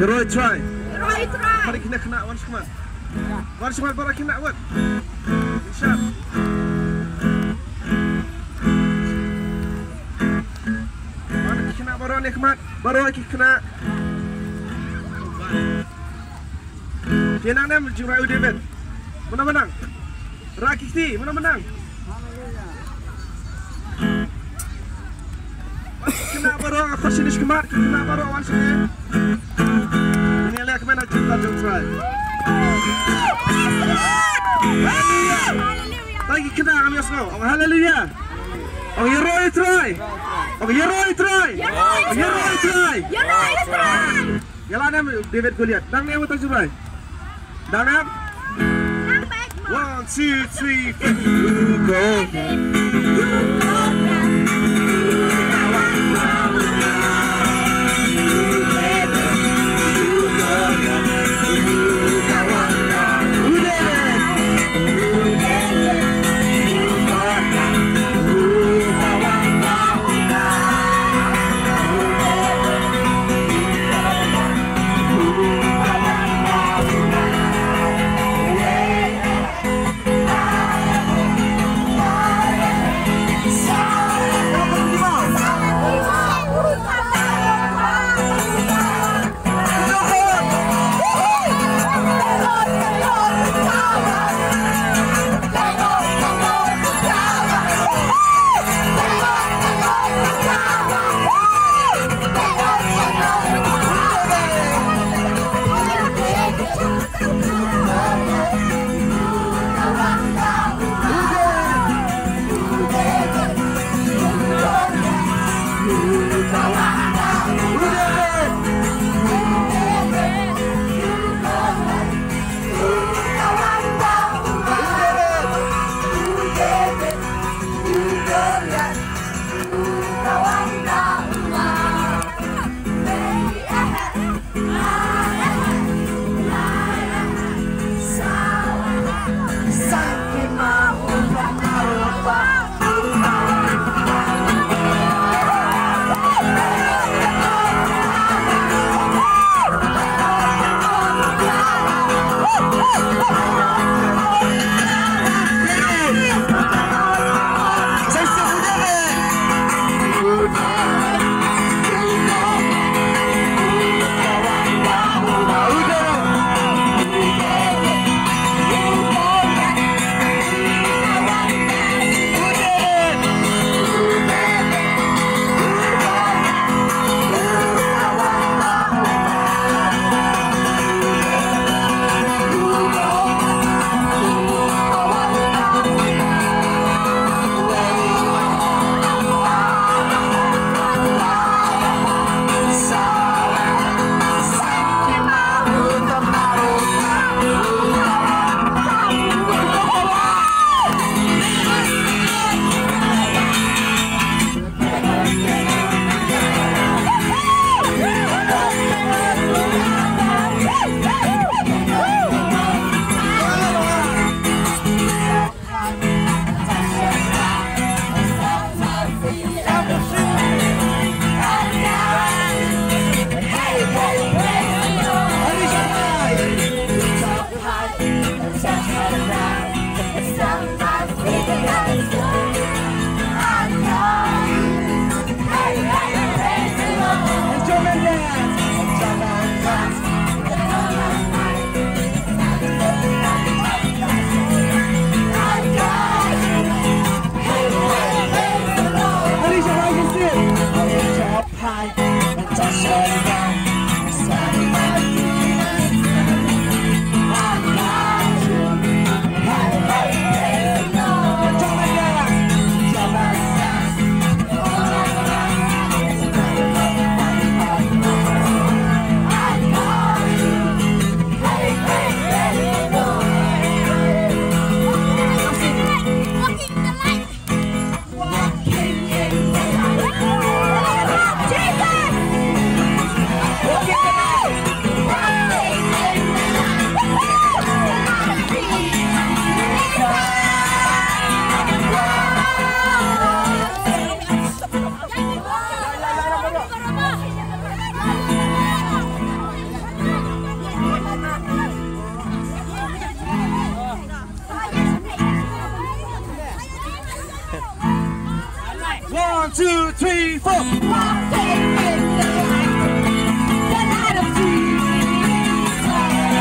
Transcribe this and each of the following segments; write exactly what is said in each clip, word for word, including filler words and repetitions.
Roy try. Roy try. Bad ki khynnah, khynnah wan sha khmat. Wan sha khmat bad ki khynnah wat. Insha. Wan ki khynnah baroh ne khmat. Baroh ki khynnah. Ki nang ne jingrai u David. Mano mano. Rah ki kti, mano mano. Khynnah baroh, nga khot shane shi khmat, khynnah baroh wan shane. Ngi leh kmen ha jingtrai jong u Trai. Haleluya. Tang ki khynnah ngam ïohsngew. Ong haleluya. Ong ïaroh ïa u Trai. Ong ïaroh ïa u Trai. Ong ïaroh ïa u Trai. Ïaroh ïa u Trai. Ïa la ne em David Goliath. Dang ne em uta Jurai. Dang ne em. One, two, three, four. Go. Two, three, four. Walking in the light, the light of Jesus. Walking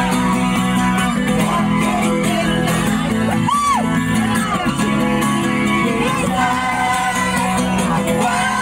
in the light, the light of Jesus. Walking, walking.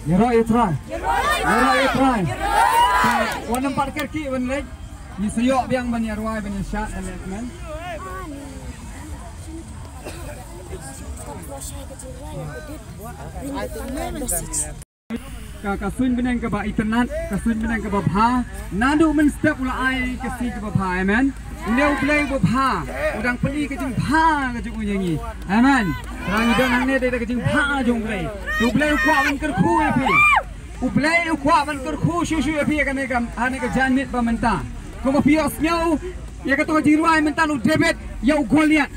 Ïaroh ïa U Trai. Ïaroh ïa U Trai. Wan ym pat kyrkieh ban leit. Ngi sa ïoh biang ban ïa rwai, ban ïa shad, ban ïa kmen. Ka, ka suiñ bneng kaba itynnad, ka suiñ bneng kaba bha. Naduh mynstep u la ai ka sngi kaba bha, amen. U dei U Blei uba bha, u dang plie ka jingbha ka jong u ïa ngi. Amen. Trai, ngi don hangne da ka jingbha jong U Blei. U Blei u kwah ban kyrkhu ïa phi. U Blei u kwah ban kyrkhu shuh shuh ïa phi ha kane ka, ha kane ka janmiet ba mynta. Kumba phi ïohsngew ïa kato ka jingrwai mynta, u David ïa u Goliath.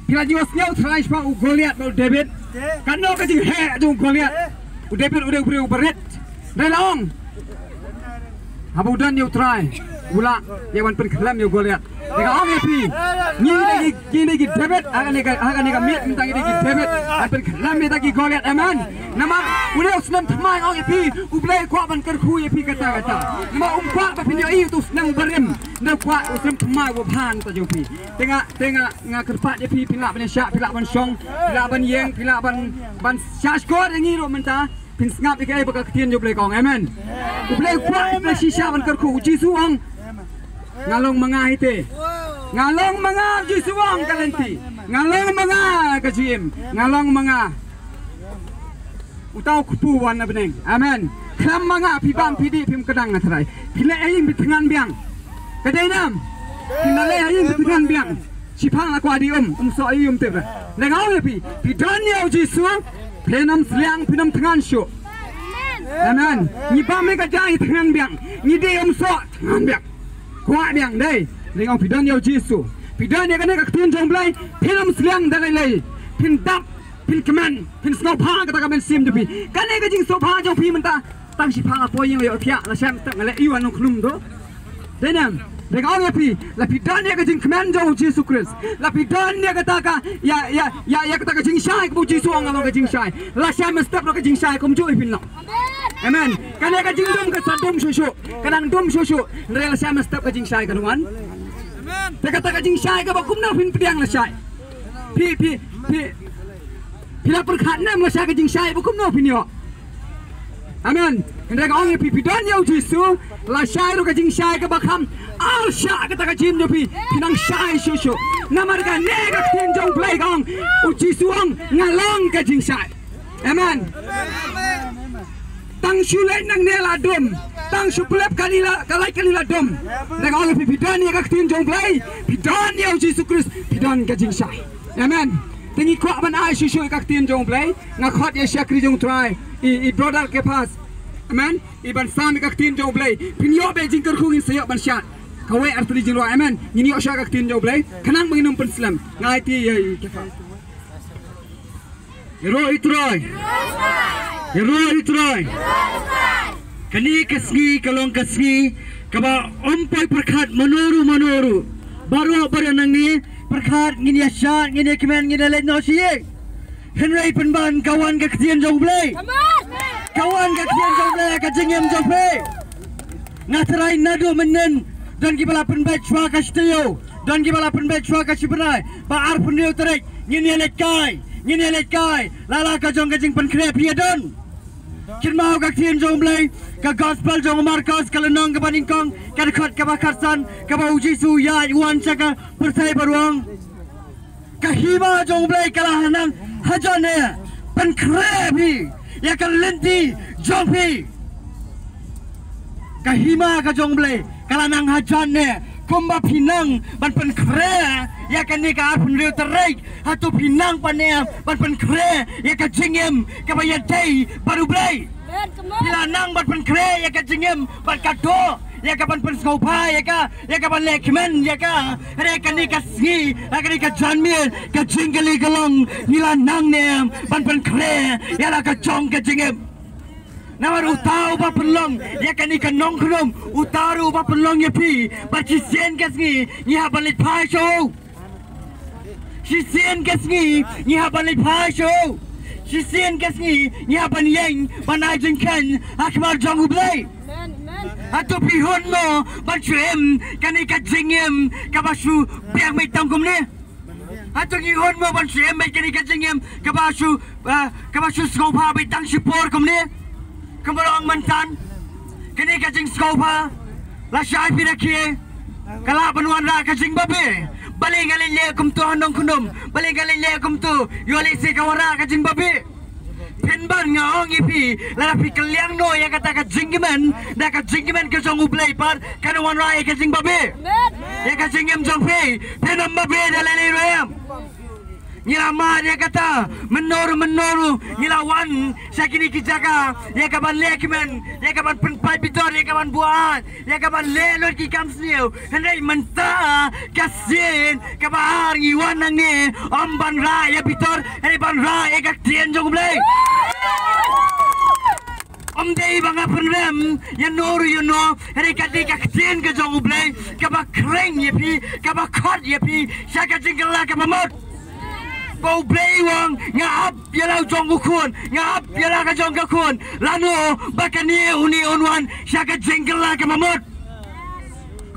Phi la ju ïohsngew trai shaphang u Goliath bad u David. Kano ka jingheh jong u Goliath. U David u dei u briew uba rit. Hynrei la ong, haba u don ïa U Trai, u lah ïa wan pynkhlem ïa u Goliath. Te nga ong ïa phi, ngi dei ki, ngi dei ki David ha kane ka, ha kane ka miet mynta, ngi dei ki David, wan pynkhlem ïa kita ki Goliath, amen. Namar une u snem thymmai, nga ong ïa phi, U Blei u kwah ban kyrkhu ïa phi katta katta. Namar um kwah ba phin ïohi uto u snem uba rim, hynrei u kwah u snem thymmai uba bha na ka bynta jong phi. Te nga, te nga, nga kyrpad ïa phi, phi lah ban ïashah, phi lah ban shong, phi lah ban ïeng, phi lah ban, ban shahshkor ïa ngi ruh mynta. Phin sngap ïa kaei ba ka ktien jong U Blei ka ong. Amen. U Blei u kwah ïa phi shisha ban kyrkhu. U Jisu u ong, nga long ma nga hi te. Nga long ma nga, U Jisu u ong, ka lynti. Nga long ma nga, ka jingim. Nga long ma nga. Uta u kpu wan na bneng. Amen. Khlem ma nga phi bam, phi dih, phim kdang, nga trai. Phi leh ha ïing phi thngan biang. Ka dei nam? Phi na leh ha ïing phi thngan biang. Shiphang la kwah dih um, um soh ïa um tip. Lei nga ong ïa phi, phi don ïa U Jisu, phin ym sliang, phin ym thngan shuh. Amen. Ngi bam ïa ka jaiñ thngan biang. Ngi dei ym soh thngan biang. Kwah biang dei. Dei ong phi don ïa u Jisu. Phi don ïa kane ka ktien jong u Blei. Phin ym sliang da lei lei. Phin dap. Phin kmen. Phin sngewbha kata ka mynsiem jong phi. Kane ka jingsngewbha jong phi mynta. Tang shi pha nga poi ïa u thiah la shem step nga leh ïa u nongkhnum to. Dei nem, dei nga ong ïa phi, la phi don ïa ka jingkmen jong u Jisu Khrist. La phi don ïa kata ka, ïa, ïa, ïa, ïa kata ka jingshai kaba u Jisu ong nga long ka jingshai. La shem step ruh ka jingshai kumjuh ïa phi noh. Amen. Kane ka jingdum ka sa dum shuh shuh. Ka dang dum shuh shuh. Hynrei la shem step ka jingshai kan wan. Te kata ka jingshai kaba kumno phin pdiang la shai. Phi, phi, phi. Phi la pyrkhat ne em la shai ka jingshai ba kumno phin ïoh. Amen. Hynrei nga ong ïa phi, phi don ïa u Jisu, la shai ruh ka jingshai kaba kham ar shah kata ka jingim jong phi, phi nang shai shuh shuh. Namar kane ka ktien jong u Blei ka ong, u Jisu ong, nga long ka jingshai. Amen. Tang shu leit nangne la dum. Tang shu pynlep kane la, ka leit kane la dum. Hynrei nga ong ïa phi, phi don ïa ka ktien jong u Blei, phi don ïa u Jisu Khrist, phi don ka jingshai. Amen. Te ngi kwah ban ai shuh shuh ïa ka ktien jong u Blei. Nga khot ïa shakri jong u Trai, i, i brother Kephas. Amen. I ban sam ïa ka ktien jong u Blei. Phin ïoh beit jingkyrkhu ngin sa ïoh ban shad. Kawei artylli jingrwai. Amen. Ngin ïoh shah ka ktien jong u Blei. Khnang ba ngin ym pynslem. Nga aiti ïa i Kephas. Ïaroh ïa u Trai. Ïaroh ïa u Trai. Kane ka sngi ka long ka sngi kaba ym poi pyrkhat mano ruh mano ruh. Baroh baroh nangne pyrkhat ngin ïa shad, ngin ïa kmen, ngin ïa leit noh sha ïing. Hynrei pynban ka wan ka ktien jong u Blei. Ka wan ka ktien jong u Blei ka jingim jong phi. Nga tharai naduh mynnin don kiba la pynbeit shuwa ka shi taïew, don kiba la pynbeit shuwa ka shi bnai, ba arphew hynriew tarik ngin ïa leit kai, ngin ïa leit kai. La la ka jong ka jingpynkhreh phi ïa don. Kynmaw ka ktien jong u Blei, ka gospel jong u Markos, ka lynnong kaba nyngkong, ka dkhot kaba khatsan, kaba u Jisu u ïaid u wan sha ka pyrthei baroh. Ka hima jong u Blei ka la nang hajan ne pynkhreh phi ïa ka lynti jong phi. Ka hima ka jong u Blei ka la nang hajan ne kumba phi nang ban pynkhreh ïa kane ka arphew hynriew tarik. Hato phi nang pat ne ban pynkhreh ïa ka jingim kaba ïadei bad u Blei? Phi la nang ban pynkhreh ïa ka jingim bad ka doh ïa ka ban pynsngewbha ïa ka, ïa ka ban leh kmen ïa ka. Hynrei kane ka sngi, ha kane ka janmiet, ka jingkylli ka long, ngi la nang ne em ban pynkhreh ïa la ka jong ka jingim? Namar uta uba pynlong ïa kane ka nongkhnum, uta ruh uba pynlong ïa phi, bad shisien ka sngi ngi hap ban leit phai sha u. Shisien ka sngi ngi hap ban leit phai sha u. Shisien ka sngi ngi hap ban ïeng ban ai jingkheiñ ha khmat jong u Blei. Hato phi hun mo ban shu im kane ka jingim kaba shu biang beit tang kumne? Hato ngi hun mo ban shu im beit kane ka jingim kaba shu, ah, kaba shu sngewbha beit tang shipor kumne? Kumba long mynta kane ka jingsngewbha la shai phi da khie. Ka lah ban wanrah ka jingbabe. Balei nga leh kumto ha nongkhnum? Balei nga leh kumto? Ïoh lehse ka wanrah ka jingbabe. Pynban nga ong ïa phi, lada phi kylliang noh ïa kata ka jingkmen, da ka jingkmen ka jong u Blei pat kan wanrah ïa ka jingbabe. Ïa ka jingim jong phi, phin ym babe da lei lei ruh em. Ngi la mad ïa kata, mynno ruh mynno ruh ngi la wan sha kine ki jaka ïa ka ban leh kmen, ïa ka ban pynpait bitor, ïa ka ban buaid, ïa ka ban leh lut ki kam sniew. Hynrei mynta ka sien kaba ar ngi wan nangne, ym ban rah ïa bitor, hynrei ban rah ïa ka ktien jong u Blei. Ym dei ba nga pynrem ïano ruh ïano, hynrei ka dei ka ktien ka jong u Blei kaba khring ïa phi, kaba khot ïa phi sha ka jingkylla kaba mut. Ba u Blei u ong, nga ap ïa la u jong u khun, nga ap ïa la ka jong ka khun. Lano ba kane une un wan sha ka jingkylla kaba mut?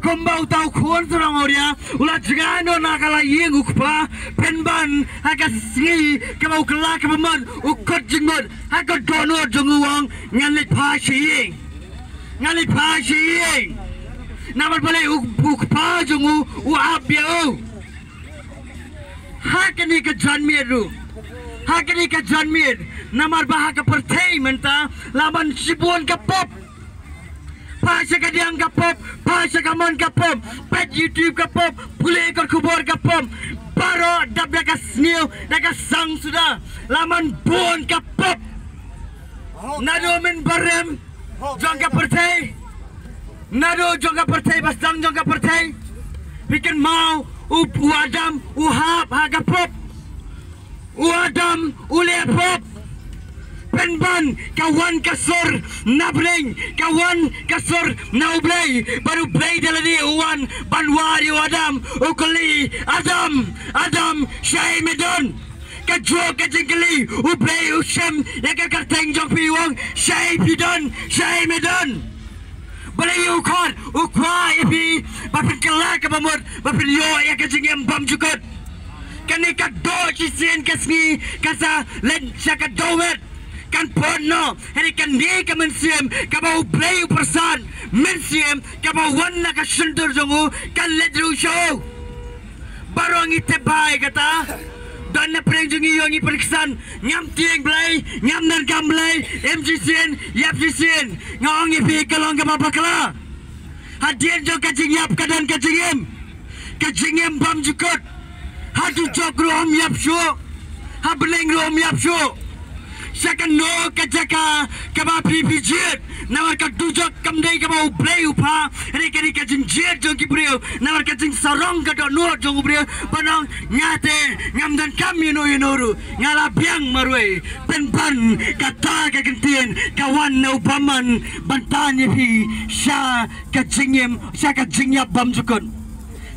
Kumba uta u khun sarong awria u la jngai noh na ka la ïing u kpa, pynban ha ka sngi kaba u kylla kaba mut u kut jingmut ha ka dohnud jong u, u ong, ngan leit phai sha ïing, ngan leit phai sha ïing. Namar balei? U, u kpa jong u u ap ïa u. Ha kane ka janmiet ruh, ha kane ka janmiet, namar ba ha ka pyrthei mynta la man shibun ka pop. Phai sha ka diang ka pop, phai sha ka mon ka pop, peit YouTube ka pop, pule kot khubor ka pop. Baroh dap da ka sniew, da ka sang suda, la man bun ka pop. Naduh mynbarim jong ka pyrthei, naduh jong ka pyrthei, ba sdang jong ka pyrthei, phi kynmaw u, u Adam u hap ha ka pop. U Adam u leh pop. Pynban ka wan ka sur na bneng, ka wan ka sur na U Blei, bad U Blei da lade u wan ban wad ïa u Adam, u kylli, Adam, Adam, shaei me don? Kajuh ka jingkylli, U Blei u shem ïa ka kyrteng jong phi, u ong, shaei phi don, shaei me don? Balei u khot, u kwah ïa phi ba phin kylla kaba mut, ba phin ïoh ïa ka jingim bymjukut. Kane ka doh shisien ka sngi, ka sa leit sha ka dohmet. Kan pynnoh, hynrei kane ka mynsiem kaba U Blei u pyrshang, mynsiem kaba wan na ka shyntur jong u, kan leit ruh sha u. Baroh ngi tip bha ïa kata. Don na pdeng jong ngi, ïoh ngi pynksan, ngam tieng Blei, ngam donkam Blei, im shisien, ïap shisien. Nga ong ïa phi, ka long kaba bakla. Hadien jong ka jingïap ka don ka jingim, ka jingim bymjukut. Ha dujok ruh ym ïap shuh, ha bneng ruh ym ïap shuh. Sha kano ka jaka kaba phi phi jied? Namar ka dujok kam dei kaba U Blei u phah, hynrei ka dei ka jingjied jong ki briew. Namar ka jingsarong ka dohnud jong u briew ban ong, nga te ngam donkam ïano ïano ruh, nga la biang marwei. Pynban kata ka ktien ka wan na u bymman ban tan ïa phi sha ka jingim, sha ka jingïap bymjukut.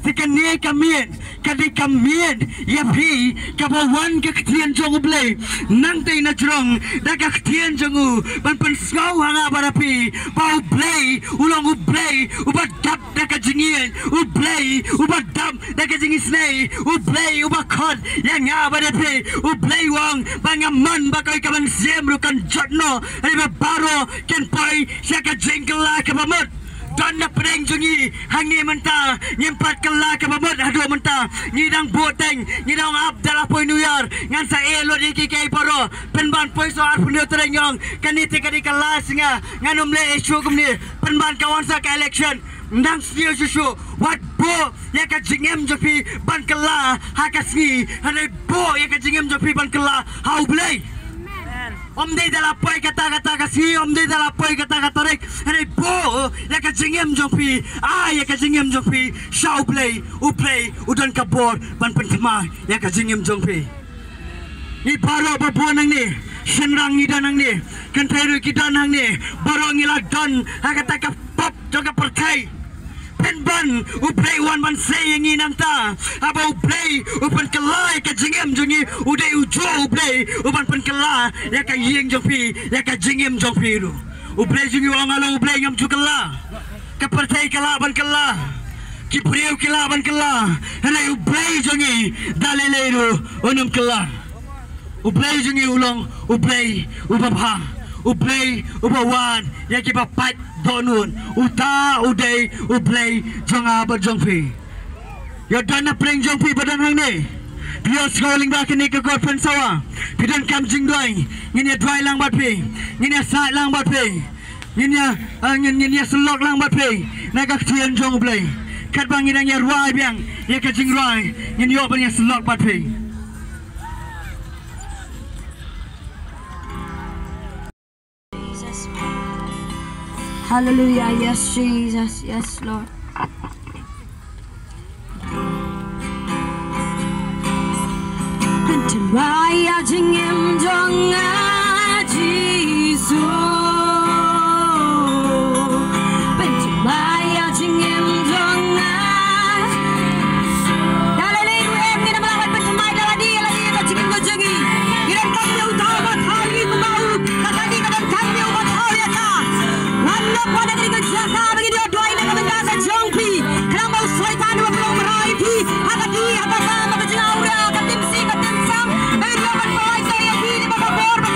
Te kane ka miet ka dei ka miet ïa phi, kaba wan ka ktien jong U Blei. Nangta na jrong da ka ktien jong u ban pynsngew ha nga bad ha phi ba U Blei u long U Blei uba dap da ka jingïeit, U Blei uba dap da ka jingisynei, U Blei uba khot ïa nga bad ïa phi. U Blei u ong ba nga mon ba kawei ka mynsiem ruh kan jot noh, hynrei ba baroh kin poi sha ka jingkylla kaba mut. Don na pdeng jong ngi hangne mynta, ngim pat kylla kaba mut haduh mynta. Ngi dang buh teng, ngi dang ap da la poi New Year. Ngan sa ïeh lut ïa kiei kiei baroh. Pynban poi sha arphew hynriew tarik, ngi ong kane te ka dei ka last, nga, ngan ym leh issue kumne. Pynban ka wan sa ka election. Nang sniew shuh shuh, wat buh ïa ka jingim jong phi ban kylla ha ka sngi, hynrei buh ïa ka jingim jong phi ban kylla ha U Blei. Ym dei da la poi kata kata ka sngi, ym dei da la poi kata ka tarik, hynrei buh ïa ka jingim jong phi, ai ïa ka jingim jong phi sha U Blei. U Blei u don ka bor ban pynthymmai ïa ka jingim jong phi. Ngi baroh ba bun hangne, shynrang ngi don hangne, kynthei ruh ki don hangne, baroh ngi la don ha kata ka pop jong ka pyrthei. Pynban U Blei u wan ban sei ïa ngi nangta. Haba U Blei u pynkylla ïa ka jingim jong ngi, u dei ujuh U Blei u ban pynkylla ïa ka ïing jong phi, ïa ka jingim jong phi ruh. U Blei jong ngi u ong, nga long U Blei, ngam ju kylla. Ka pyrthei ka lah ban kylla, ki briew ki lah ban kylla, hynrei U Blei jong ngi da lei lei ruh un ym kylla. U Blei jong ngi u long U Blei uba bha, U Blei uba wan ïa kiba pait dohnud. Uta u dei U Blei jong nga bad jong phi. Ïa don na pdeng jong phi ba don hangne, phi ïohsngew lyngba kane ka kot pynsawa, phi donkam jingduwai, ngin ïa duwai lang bad phi, ngin ïa said lang bad phi, ngin ïa, ah, ngin, ngin ïa syllok lang bad phi na ka ktien jong U Blei. Katba ngi dang ïa rwai biang ïa ka jingrwai, ngin ïoh ban ïa syllok bad phi. Jesus. Hallelujah. Yes, Jesus. Yes, Lord. Pyntynnat ïa ka jingim jong nga, Jisu. Pyntynnat ïa ka jingim jong nga. Haleluya, em, ngin ym lah ban pyntynnat ïa lade, ïa lade, ïa ka jingim ka jong ngi. Ngi donkam ïa uta uba thaw ïa ngi kumba u, ka kane ka donkam ïa uba thaw ïa ka. Ngan lok pat ha kane ka jaka ba ngin ïoh duwai na ka bynta ka jong phi. Khnang ba u Soitan u ym lah ban rai phi ha ka dih, ha ka kam, ha ka jingawria, ka timsih, ka timsang. Ba ngin ïoh ban pynlait ïa phi lyngba ka bor ba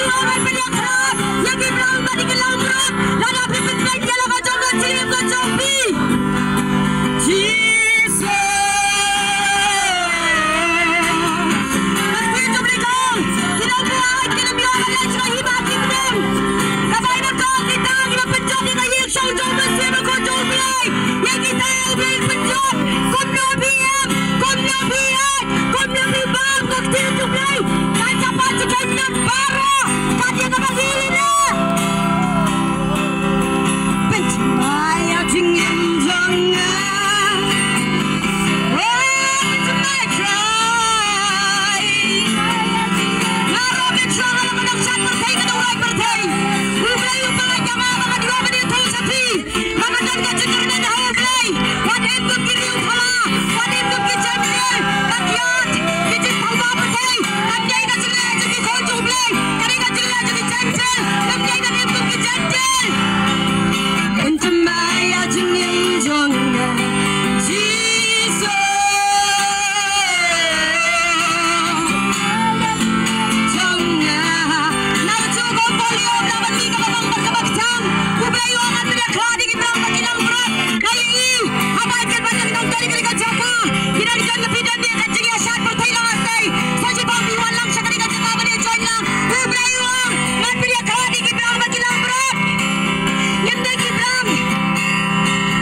Ïa ki briew ba dei ki langbrot, lada phi pynbeit ïa la ka jong ka jingim ka jong phi. Jisu. Ka ktien jong U Blei ka ong, ki nongbuaid ki nym ïoh ban leit sha ka hima ki briew. Ka Baibl ka ong, kita kiba pynjop ïa ka ïing shong jong U Mynsiem Bakhuid jong U Blei. Ïa kita U Blei u pynjop. Kumno phi ïeng, kumno phi ïaid, kumno phi bam ka ktien jong U Blei, kan sa pat jukut ïa phi baroh. Kat ïa kaba phi leh. Pynjop ïa ka jingim jong nga. Oh, pynjop ïa ka jingim. Nga ruh pynjop ïa ka jingim jong nga. Ka nongshad pyrthei, ka nongrwai pyrthei. U Blei u pynlait ïa nga ba ngan ïoh ban ïathuh sha phi. Ba ngan don ka jingkyrmen ha U Blei. Wat im kum ki riew phala, wat im kum ki Jentil, ba ki ïaid ki jingthalba pyrthei. Kam dei ka jingleh jong ki khun jong U Blei, ka dei ka jingleh jong ki Jentil. Kam dei ka im kum ki Jentil. Pynjop ïa ka jingim jong nga, Jisu. Jong nga. Na ka jong ka polio, na ka ni ka ba bang ba ka ba ktang. U Blei u ong, ngan pynïakhlad ïa ki briew ba ki langbrot. Nga ïohi ha Baibl ba ki nongtrei ka jaka, ki don, ki don, ki don ïa ka jingïaishah pyrthei lang artei. Sa shibun phi wan lang sha ka jaka ba ki join lang. U Blei u ong, ngan pynïakhlad ïa ki briew ba ki langbrot. Ngim dei ki briew.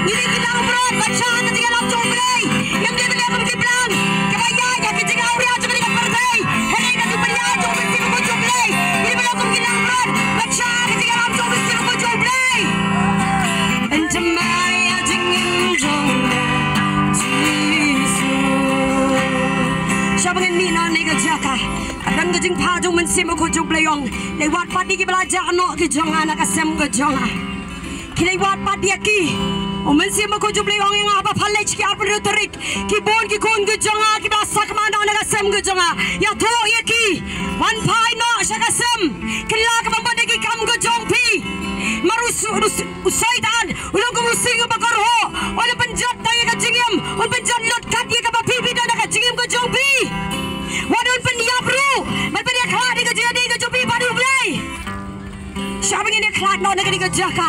Ngi dei ki langbrot, ban shah ha ka jingïalam jong U Blei. Ngim dei ban leh kum ki briew kiba ïaid ha ka jingawria jong ka pyrthei. Hynrei ka jingpynïaid jong U Mynsiem Bakhuid jong U Blei. Ngi dei ban leh kum ki langbrot, ban shah ha ka jingïalam jong U Mynsiem Bakhuid jong U Blei. Pynjop ïa ka jingim jong nga, Jisu. Shwa ba ngin mih noh na kane ka jaka, ka don ka jingphah jong U Mynsiem Bakhuid jong U Blei u ong, la wad pat ïa kiba la jah noh ki jong nga na ka sem ka jong nga. Ki la wad pat ïa ki. U Mynsiem Bakhuid jong U Blei u ong ïa nga, haba pha leit sha ki arphew hynriew tarik, ki bun ki khun ki jong nga kiba sakma noh na ka sem ka jong nga, ïathuh ïa ki ban phai noh sha ka sem. Kylla kaba mut na ki kam ka jong phi. Namar u su-, u su-, u Soitan u long kum u sying uba kyrhuh. Un pynjot tang ïa ka jingim, un pynjot lut kat ïa kaba phi, phi don ha ka jingim ka jong phi. Wat un pynïap ruh ban pynïakhlad ïa ka jingïadei ka jong phi bad U Blei. Shwa ba ngin ïakhlad noh na kane ka jaka,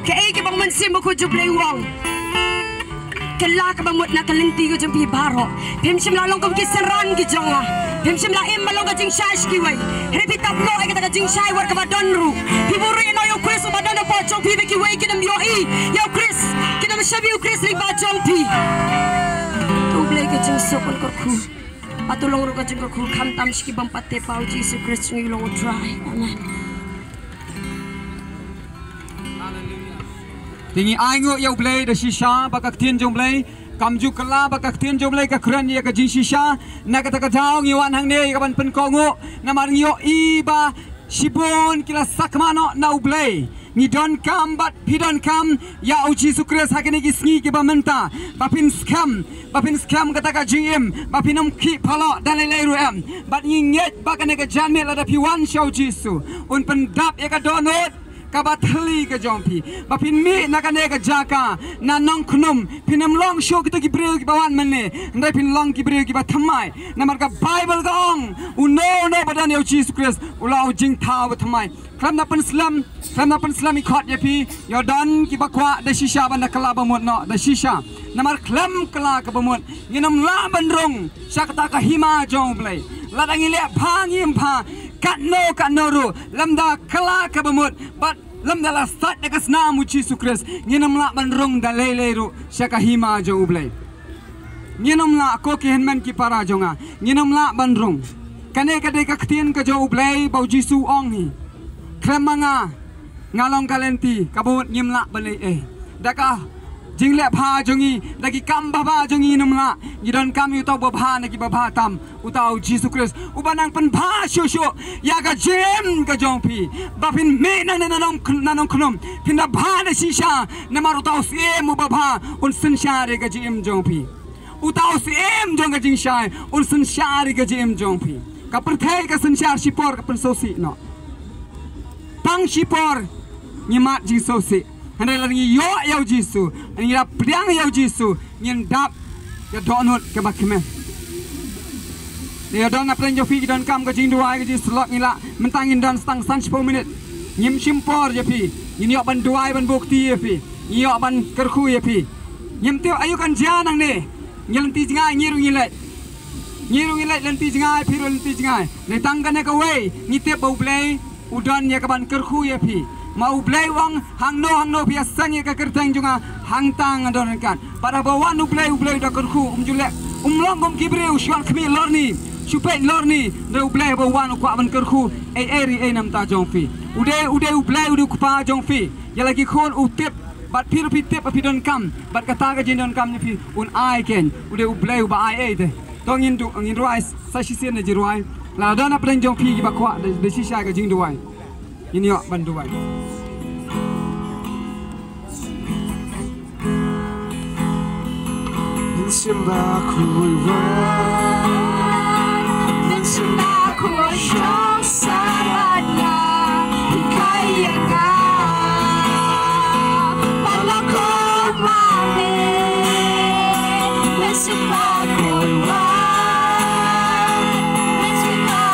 kaei kaba U Mynsiem Bakhuid jong U Blei u ong? Kylla kaba mut na ka lynti ka jong phi baroh. Phim shym la long kum ki synran ki jong nga. Phim shym la im ban long ka jingshai sha kiwei. Hynrei phi tap noh ïa kata ka jingshai wat kaba don ruh. Phi buhrieh noh ïa U Khrist uba don hapoh jong phi, ba kiwei kin ym ïohi ïa U Khrist, kin ym shakri ïa U Khrist lyngba jong phi. To U Blei ka jingsuk un kyrkhu. Bad to long ruh ka jingkyrkhu khamtam sha ki bym pat tip ïa U Jisu Khrist, ngi long U Trai. Amen. Te ngi ainguh ïa U Blei da shisha ba ka ktien jong U Blei kam ju kylla, ba ka ktien jong U Blei ka kren ïa ka jingshisha. Na kata ka daw ngi wan hangne ïa ka ban pynkohnguh, namar ngi ïohi ba shibun ki la sakma noh na U Blei. Ngi donkam bad phi donkam ïa U Jisu Khrist ha kine ki sngi kiba mynta, ba phin skhem, ba phin skhem kata ka jingim, ba phin ym khih phalok da lei lei ruh em. Bad ngi ngeit ba kane ka janmiet lada phi wan sha U Jisu, un pyndap ïa ka dohnud kaba thylli ka jong phi, ba phin mih na kane ka jaka na Nongkhnum. Phin ym long shuh kito ki briew kiba wan mynne, hynrei phin long ki briew kiba thymmai. Namar ka Baibl ka ong, uno uno ba don ïa U Jisu Khrist u long u jingthaw ba thymmai. Khlem da pynslem, khlem da pynslem i khot ïa phi, ïoh don kiba kwah da shisha ban da kylla ba mut noh da shisha. Namar khlem kylla kaba mut, ngin ym lah ban rung sha kata ka hima jong U Blei. Lada ngi leh bha, ngim bha, katno katno ruh, lymda kylla kaba mut bad lymda la sait da ka snam U Jisu Khrist, ngin ym lah ban rung da lei lei ruh sha ka hima jong U Blei. Ngin ym lah, ko ki hynmen ki para jong nga, ngin ym lah ban rung. Kane ka dei ka ktien ka jong U Blei ba U Jisu u ong hi. Khlem ma nga, nga long ka lynti, kaba mut ngim lah ban leh ei ei. Da ka jingleh bha jong ngi, da ki kam babha jong ngi ngin ym lah. Ngi donkam ïa uta uba bha na ki babha tam, uta U Jisu Khrist, uba nang pynbha shuh shuh ïa ka jingim ka jong phi. Ba phin mih nangne na Nong-, na Nongkhnum, phin da bha da shisha, namar uta u Syiem uba bha un synshar ïa ka jingim jong phi. Uta u Syiem jong ka jingshai un synshar ïa ka jingim jong phi. Ka pyrthei ka synshar shipor, ka pynsngewsih noh. Tang shipor ngi mad jingsngewsih. Hynrei lada ngi ïoh ïa U Jisu, ngi la pdiang ïa U Jisu, ngin dap ïa ka dohnud kaba kmen. Te ïa don na pdeng jong phi ki donkam ka jingduwai ka jingsyllok ngi lah. Mynta ngin don tang san shiphew minit. Ngim shim por ïa phi. Ngin ïoh ban duwai ban bukti ïa phi. Ngin ïoh ban kyrkhu ïa phi. Ngim tip aïu kan jia nangne. Ngi lynti jngai ngi ruh ngi leit. Ngi ruh ngi leit lynti jngai phi ruh lynti jngai. Dei tang kane kawei ngi tip ba U Blei u don ïa ka ban kyrkhu ïa phi. Ma U Blei u ong hangno hangno phi ïaseng ïa ka kyrteng jong nga hangta nga don ryngkat. Bad haba wan U Blei, U Blei u da kyrkhu, um ju leh, um long kum ki briew shu wan khmih lorni, shu peit lorni, hynrei U Blei haba u wan u kwah ban kyrkhu ei ei ri ei na bynta jong phi. U dei, u dei U Blei u dei u Kpa jong phi. Ïa la ki khun u tip, bad phi ruh phi tip ba phi donkam, bad kata ka jingdonkam jong phi un ai kein, u dei U Blei uba ai ei te. To ngin du, ngin rwai sa shisien na jingrwai. La don na pdeng jong phi kiba kwah da, da shisha ka jingduwai. Ngin ïoh ban duwai. Ngin sngewbha khuid wan. Ngin sngewbha khuid shong sha bad nga. Hikai ïa nga. Ba la kum ma me. Ngin sngewbha khuid wan. Ngin sngewbha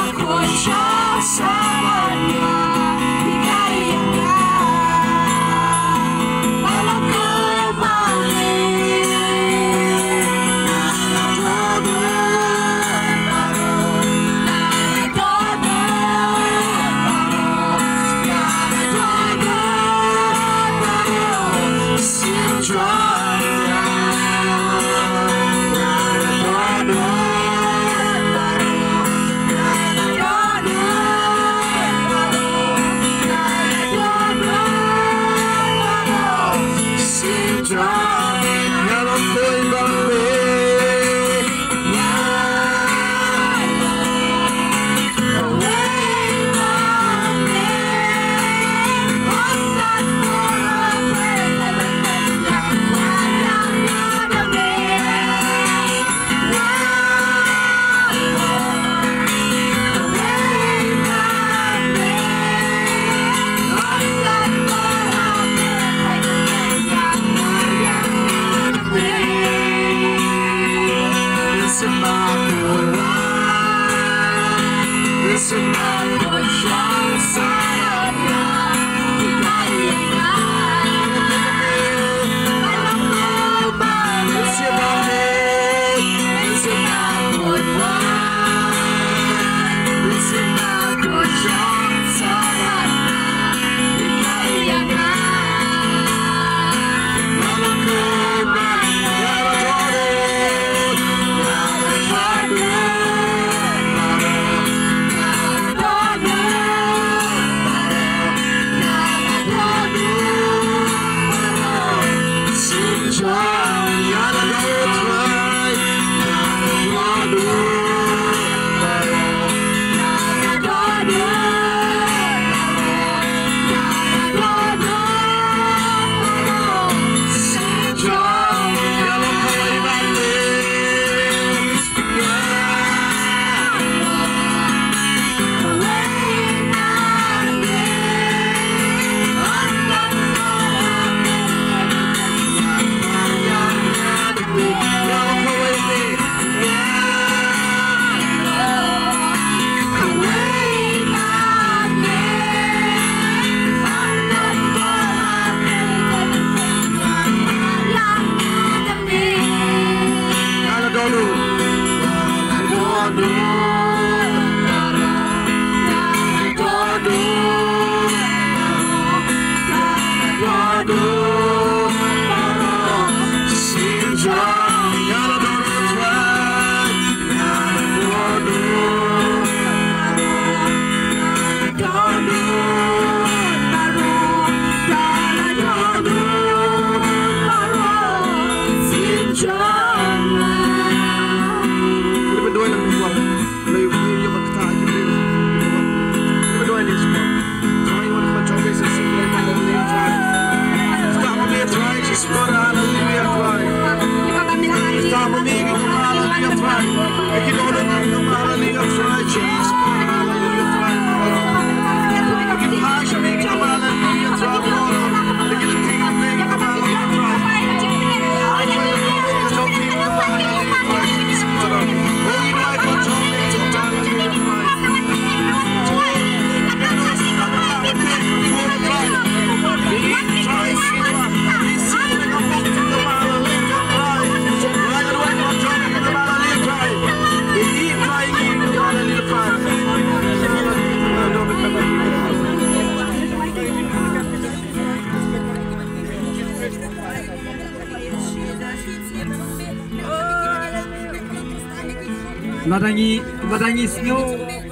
Lada ngi, lada ngi sngew,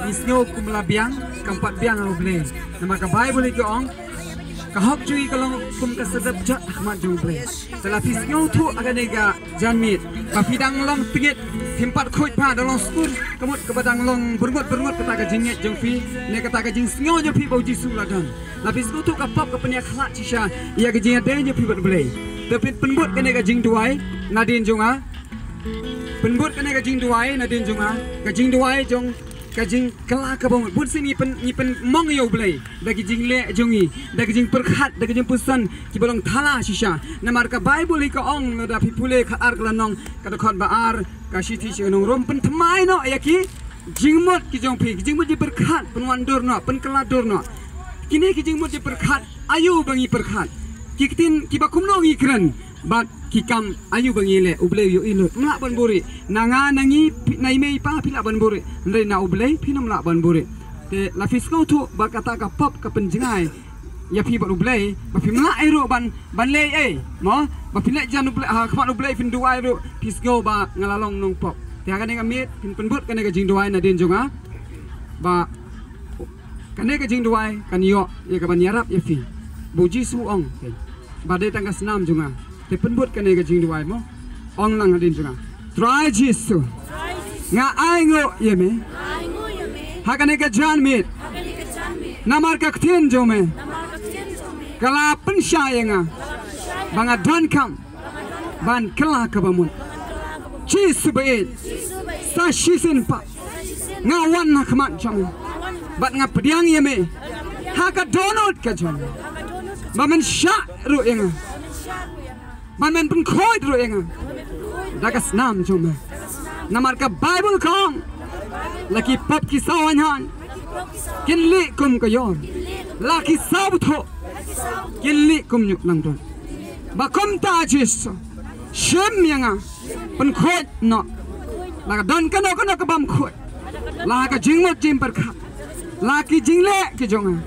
ngi sngew kum la biang, kam pat biang ha U Blei. Namar ka Baibl ka ong, ka hok jong ngi ka long kum ka sdep jot ha khmat jong U Blei. Te la phi sngewthuh ha kane ka janmiet ba phi dang long tngit, phim pat khuid bha, dang long skur ka mut kaba dang long byrngut byrngut kata ka jingngeit jong phi ne kata ka jingsngew jong phi ba U Jisu u la don. La phi sngewthuh ka pop ka pynïakhlad shisha ïa ka jingïadei jong phi bad U Blei. Te phin pynbud kane ka jingduwai nadien jong nga. Pynbud kane ka jingduwai nadien jong nga, ka jingduwai jong ka jingkylla kaba mut. Bun sien ngi pyn, ngi pynmong ïa U Blei da ki jingleh jong ngi, da ki jingpyrkhat, da ki jingpuson kiba long thala shisha. Namar ka Baibl ka ong, lada phi pule khatar ka lynnong, ka dkhot ba ar, ka shithi sha ki nong Rom, pynthymmai noh ïa ki jingmut ki jong phi, ki jingmut jingpyrkhat, pynwandur noh, pynkylla dur noh. Kine ki jingmut jingpyrkhat, aïu ba ngi pyrkhat? Ki ktien kiba kumno ngi kren? Bad ki kam aïu ba ngi leh? U Blei u ïohi lut. Ym lah ban buhrieh. Na nga na ngi, phi, na i mei i pa phi lah ban buhrieh. Hynrei na U Blei phin ym lah ban buhrieh. Te la phi sngewthuh ba kata ka pop ka pynjngai ïa phi bad U Blei, ba phim lah ei ruh ban, ban leh ei, mo? Ba phin leh jan U Blei, ha khmat U Blei phin duwai ruh, phi sngew ba nga la long nongpop. Te ha kane ka miet phin pynbud kane ka jingduwai nadien jong nga. Ba kane ka jingduwai kan ïoh ïa kaban ïarap ïa phi. Ba U Jisu u ong, ba dei tang ka snam jong nga. Te pynbud kane ka jingduwai mo. Ong lang hadien jong nga. Trai Jisu, nga ainguh ïa me ha kane ka janmiet. Namar ka ktien jong me ka la pynshai ïa nga ba nga donkam ban kylla kaba mut. Jisu baieit, sa shisien pat nga wan ha khmat jong me bad nga pdiang ïa me ha ka dohnud ka jong me, ba men shah ruh ïa nga, ba men pynkhuid ruh ïa nga da ka snam jong me. Namar ka Baibl ka ong, la ki pop ki saw haiñ haiñ kin lieh kum ka ïor, la ki saw bthuh kin lieh kum ñiuh langdon. Ba kumta Jisu, shim ïa nga, pynkhuid noh. La ka don kano kano ka bym khuid, la ka jingmut jingpyrkhat, la ki jingleh ki jong nga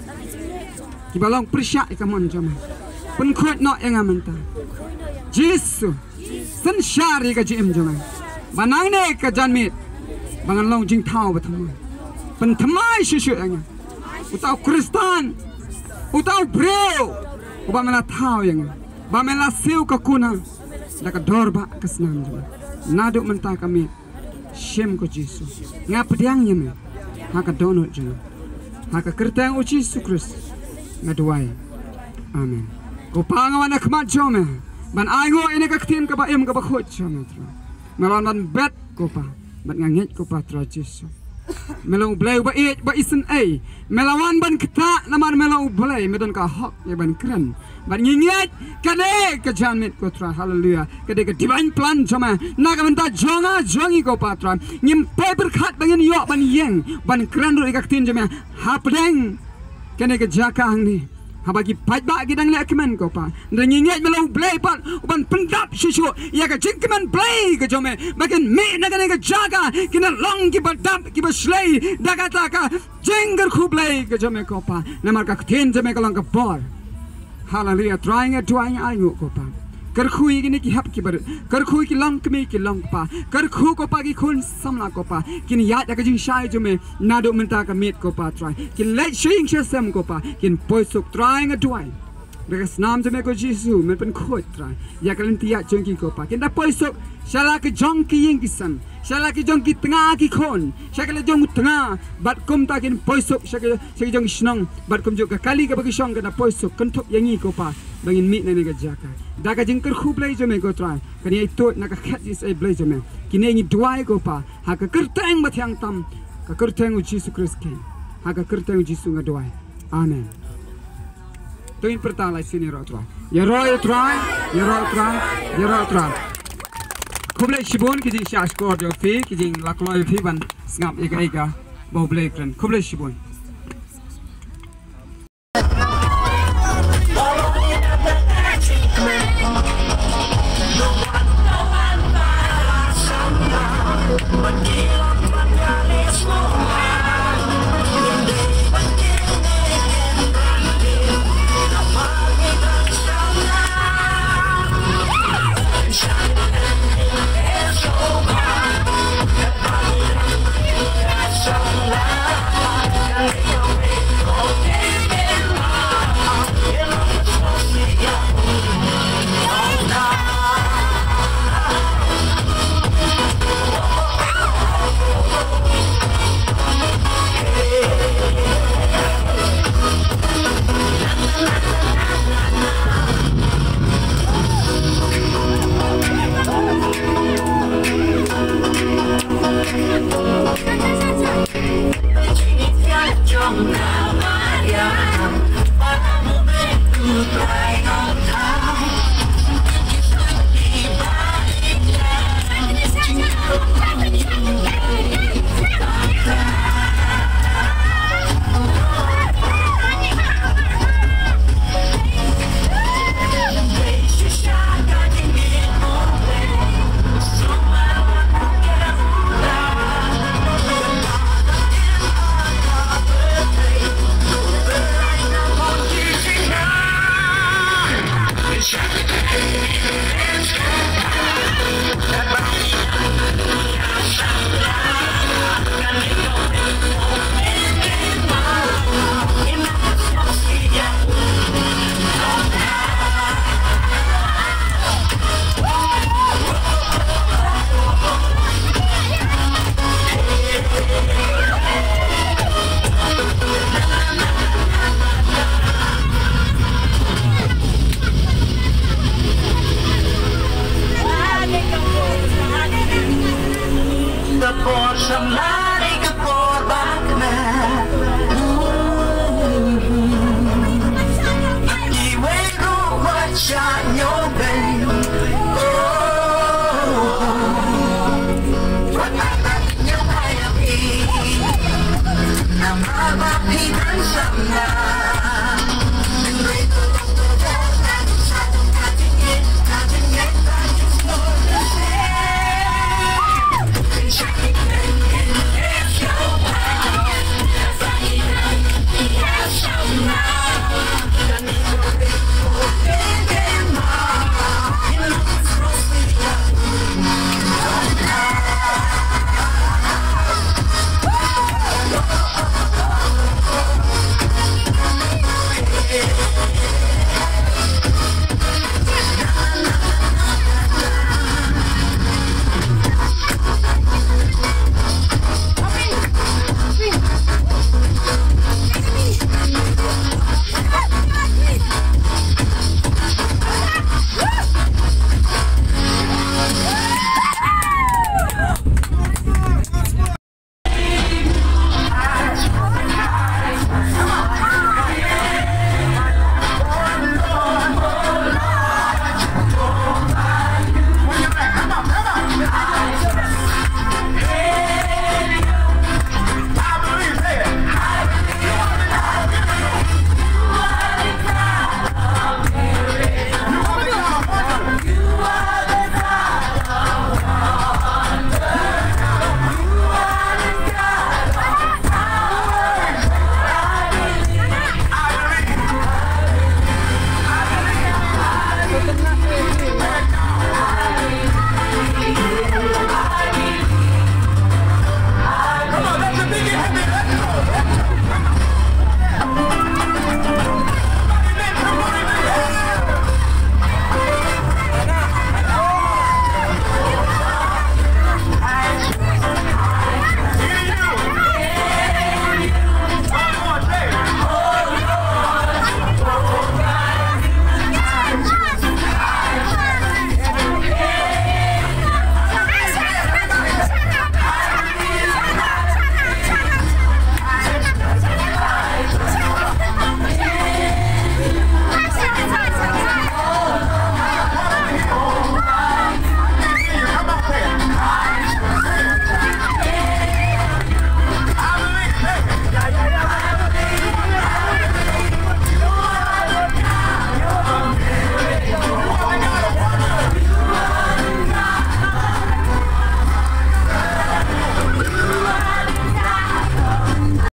kiba long pyrshah ïa ka mon jong me, pynkhuid noh ïa nga mynta. Jisu, synshar ïa ka jingim jong nga, ba nangne ka janmiet ba ngan long jingthaw ba thymmai. Pynthymmai shuh shuh ïa nga, uta u Khristan, uta u briew uba me la thaw ïa nga, ba me la siew ka kuna da ka dor ba ka snam jong nga. Naduh mynta ka miet, shim ko Jisu, nga pdiang ïa me ha ka dohnud jong nga. Ha ka kyrteng u Jisu Khrist nga duwai. Amen. Ko Pa, nga wan ha khmat jong me ban ainguh ïa kane ka ktien kaba im kaba khuid jong me, Trai. Me la wan ban bet, ko Pa, bad nga ngeit, ko Pa, Trai Jisu, me long U Blei uba ïeit, uba isynei. Me la wan ban ktah namar me long U Blei, me don ka hok ïa ban kren. Bad ngi ngeit kane ka janmiet, ko Trai, haleluya, ka dei ka divine plan jong me na ka bynta jong nga jong ngi, ko Pa, Trai. Ngim poi pyrkhat ba ngin ïoh ban ïeng ban kren ruh ïa ka ktien jong me hapdeng kane ka jaka hangne, haba ki paidbah ki dang leh kmen, ko Pa. Hynrei ngi ngeit me long U Blei pat uban pyndap shuh shuh ïa ka jingkmen Blei ka jong me, ba kin mih na kane ka jaka, kin long kiba dap kiba shlei da kata ka jingkyrkhu Blei ka jong me, ko Pa. Namar ka ktien jong me ka long ka bor. Haleluya. Trai, nga duwai, nga ainguh, ko Pa. Kyrkhu ïa kine ki hep ki barit, kyrkhu ïa ki longkmie ki longkpa, kyrkhu, ko Pa, ki khun samla, ko Pa, kin ïaid ha ka jingshai jong me naduh mynta ka miet, ko Pa, Trai. Kin leit sha ïing sha sem, ko Pa, kin poi suk, Trai, nga duwai. Da ka snam jong me, ko Jisu, men pynkhuid, Trai, ïa ka lynti ïaid jong ki, ko Pa. Kin da poi suk sha la ki jong ki ïing ki sem, sha la ki jong ki tnga ki khun, sha ki la jong u tnga, bad kumta kin poi suk sha ki, sha ki jong ki shnong, bad kumjuh ka kali kaba ki shong kan da poi suk, kynthup ïa ngi, ko Pa, ba ngin mih na kane ka jaka. Da ka jingkyrkhu Blei jong me, ko Trai, kan ïai tuid na ka khet jingïasyrdoh Blei jong me. Kine ngi duwai, ko Pa, ha ka kyrteng ba thiang tam, ka kyrteng u Jisu Khrist, ha ka kyrteng u Jisu nga duwai. Amen. To ngin pyrta lai sien: Ïaroh Trai, ïaroh Trai, ïaroh Trai, ïaroh Trai. Khublei shibun ki jingshah shkor jong phi, ki jinglakhloh jong phi ban sngap ïa kaei kaba U Blei u kren. Khublei shibun.